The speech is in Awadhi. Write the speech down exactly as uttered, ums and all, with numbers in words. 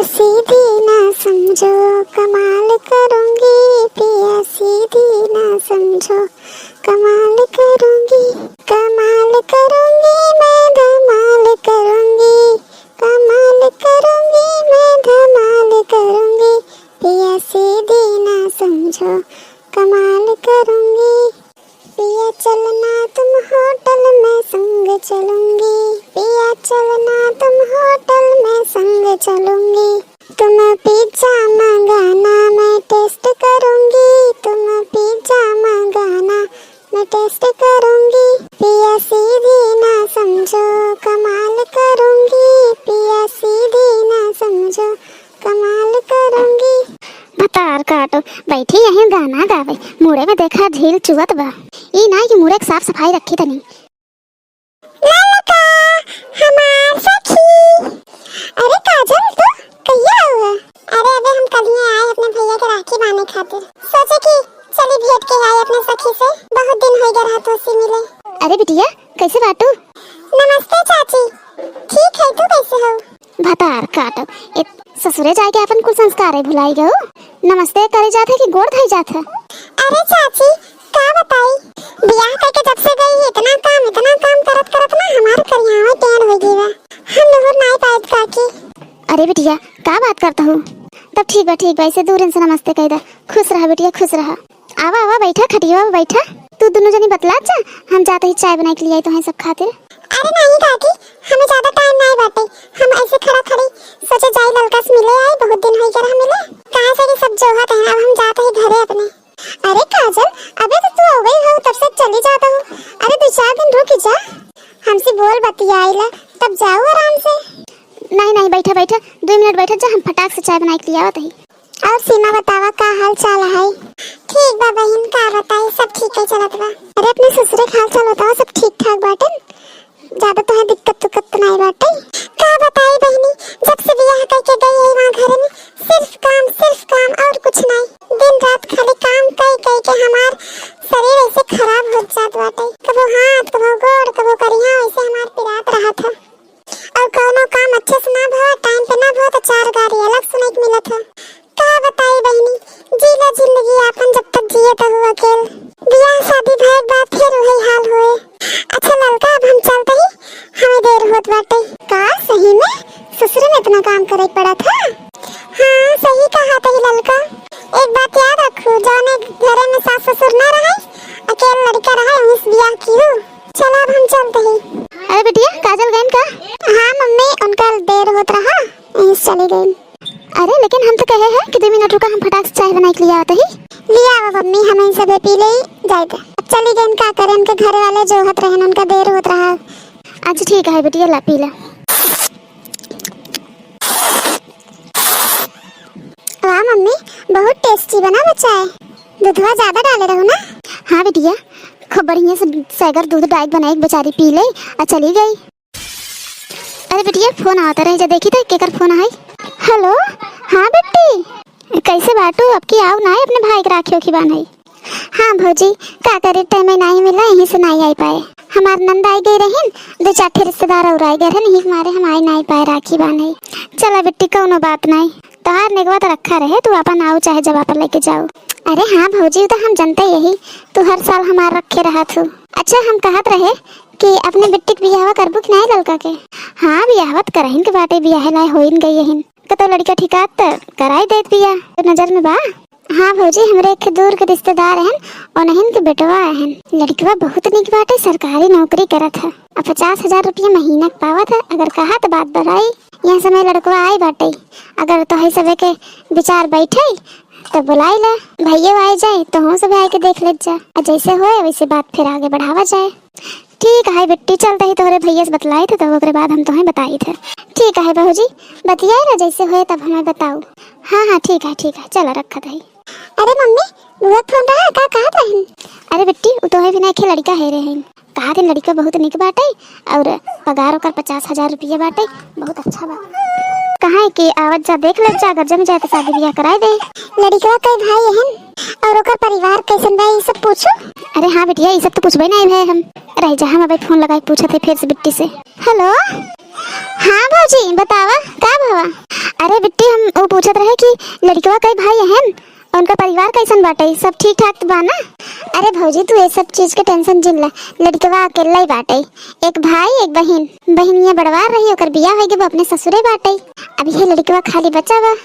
सीधी ना समझो, कमाल करूंगी, पिया सीधी ना समझो, कमाल करूंगी, कमाल करूंगी, मैं धमाल करूंगी, कमाल करूंगी, मैं धमाल करूंगी, पिया सीधी ना समझो, कमाल करूंगी। पिया चलना तुम होटल, मैं संग चलूंगी, पिया चलना तुम होटल, मैं संग चलूंगी। तुम पिज्जा मंगाना, मैं टेस्ट करूंगी, तुम पिज्जा मंगाना, मैं टेस्ट करूंगी। पिया सीधी ना समझो, कमाल करूंगी, पिया सीधी ना समझो, कमाल करूंगी। भतार काटो, बैठी यहीं गाना गावे, मुड़े में देखा झील चुअत बा। ई ना कि मुड़े के साफ सफाई रखी तनी। ललका, हमार सखी। अरे काजल, तू कहिया आऊ है? अरे अबे हम कल ही आए अपने भैया के राखी बांधे खातिर। सोचे कि चली भेंट के आए अपने सखी से, बहुत दिन हो गया रहा तोसे मिले। अरे बिटिया, कैसे बाटू? नमस्ते चाची, ठीक है, तू कैसे हो? भतार काटो, ए, ससुरे जाए के अपन कुल संस्कार है भुलाई गयो। नमस्ते करे जात है कि गोड़ धोई जात है? अरे चाची, का बताई, बियाह करके जब से गई, इतना काम, इतना काम करत करत ना हमार करियावा टेढ़ हो गई बा। हम लोग नाई पाइत काकी। अरे बिटिया, का बात करत हूँ? तब ठीक बा, ठीक बा, ऐसे दूर से नमस्ते कह दे। खुश रहा बिटिया, खुश रहा। आवा, आवा, बैठा, खटिया पे बैठा। तू दोनों जनी बतलात जा, हम जात ही चाय बनाई के लिए आई तोहई सब खातिर। अरे नहीं काकी, हमें ज्यादा टाइम नहीं बाटे, हम ऐसे खड़ा खड़ी सोचे जाई ललका से मिले आई, बहुत दिन हो गया मिले। कहाँ से कि सब जोहत है, अब हम जात ही घरे अपने। अरे काजल, अबे तो तू हो गई हो, तब से चली जाता हूँ। अरे दो चार दिन रुक जा, हमसे बोल बतियाइला, तब जाऊ आराम से। नहीं नहीं, बैठा बैठा, दो मिनट बैठा जा, हम फटाक से चाय बनाई के लिए आवत ही। और सीमा बतावा, का हाल चाल है? ठीक बा बहिन, का बताई, सब ठीक है चलत बा। अरे अपने ससुरे के हाल चाल बतावा, सब ठीक ठाक बाटन? ज्यादा तोहे दिक्कत उक्कत तो नहीं बाटे? का बताई बहिनी, जब से बियाह करके गई है वहाँ घर में, सिर्फ काम, सिर्फ काम और कुछ नहीं। दिन रात खाली काम कई कई के हमार शरीर ऐसे खराब हो जात बाटे। कबो हाथ, कबो गोड़, कबो करिया, ऐसे हमार पिरात रहा था। और कौनो काम अच्छे से ना भवा, टाइम पे ना भवा तो चार गारी अलग सुने के मिलत है। का बताई बहिनी, जी ला जिंदगी आपन जब तक जिए तब अकेल। बियाह शादी भए के बाद फिर वही हाल होए। अच्छा ललका, अब हम चलते ही, हमें देर होत बाटे। का सही में ससुर में इतना काम करे के पड़त है? हाँ सही कहा तही ललका। एक बात याद रखू, जौने घरे में सास ससुर ना रहे, अकेल लड़का रहे, वहीं से बियाह की हूँ। चला अब हम चलते ही। अरे बिटिया, काजल गइन का? हाँ मम्मी, उनका देर होत रहा, यहीं से चली गइन। अरे लेकिन हम तो कहे हैं कि दो मिनट रुका, हम फटाक से चाय बनाई के लिए आवत ही। लिया आवा मम्मी, हम इन सभे पी ले जाए थे। अब चली गइन, का करें, उनके घरे वाले जोहत रहन, उनका देर होत रहा। अच्छा ठीक है बिटिया, ला पी ला। वाह मम्मी, बहुत टेस्टी बना बा चाय। दूधवा ज्यादा डाले रहो ना? हाँ बिटिया, खूब बढ़िया से सैगर दूध डाइक बनाई, बेचारी पी ले और चली गई। अरे बिटिया, फोन आवत रहे, जा देखी तो केकर फोन है। हेलो, हाँ बिट्टी, कैसे बाटू? अब की आऊ ना अपने भाई के राखियो की बान्हे। हाँ भौजी, का करे, टाइम नहीं मिला, यहीं से नहीं आई पाए। हमार नंद आई गई रहिन, दो चार ठे रिश्तेदार और आई गए रहिन, यही के मारे हम आई नहीं पाए राखी बान्हे। चला बिट्टी, कौनो बात नहीं, तोहार नेगवा तो रखा रहे, तू अपन आओ चाहे जब अपन लेके जाओ। अरे हाँ भौजी, उ तो हम जनते यही, तू हर साल हमार रखे रहा थू। अच्छा हम कहत रहे कि अपने बिट्टी के बियाहवा करबू कि नहीं ललका के? हाँ बियाहवा तो करहिन के बाटे, बियाहे लाए होइन गई यहिन। कतो लड़का ठिकात त कराई देत बिया, नजर में बा। हाँ भौजी, हमरे एक दूर के रिश्तेदार हन, उन्हन के बेटवा हन। लड़कवा बहुत निक बाटे, सरकारी नौकरी करत है। अब पचास हजार रुपया महीना के पावत है। अगर कहा तो बात बढ़ाई, यह समय लड़कवा आई बाटे। अगर तोहई सबे के विचार बैठे तो बुलाई ले, भैया आई जाए तो हम सब आए के देख लेत जा। आ जैसे होए वैसे बात फिर आगे बढ़ावा जाए। ठीक है बिट्टी, चलते ही तोहरे भैया से बतलाई थे, तब ओकरे बाद हम तोहें बताई थे। ठीक है बहू जी, बतियाए ना, जैसे होए तब हमें बताऊ। हाँ हाँ ठीक है, ठीक है, चला रखत है। अरे मम्मी, बुआ फोन रहा का, कहत रहन? अरे बिट्टी, उ तोहे भी नइखे, लड़का है रहे हैं। कहत हैं लड़का बहुत निक बाटे और पगार ओकर पचास हजार रुपया बाटे, बहुत अच्छा बा। कहा है कि आवत जा देख ले जा, अगर जम जाए तो शादी ब्याह कराए दे। लड़कवा कई भाई हन और ओकर परिवार कैसन बा, ये सब पूछो। अरे हाँ बिटिया, ये सब तो पूछबे नहीं भए हम। रह जा, हम अबे फोन लगाए पूछत है फिर से बिट्टी से। हेलो, हाँ भौजी बतावा, का भवा? अरे बिट्टी, पूछत रहे कि लड़िकवा कई भाई अहन, उनका परिवार कैसन बाटे, सब ठीक ठाक त बा ना? अरे भौजी, तू ये सब चीज के टेंशन जिन ला, लड़िकवा अकेला ही बाटे, एक भाई एक बहिन। बहिनिया बड़वार रही, ओकर बियाह होइ गए, वो अपने ससुरे बाटे। अब ये लड़िकवा खाली बचा बा।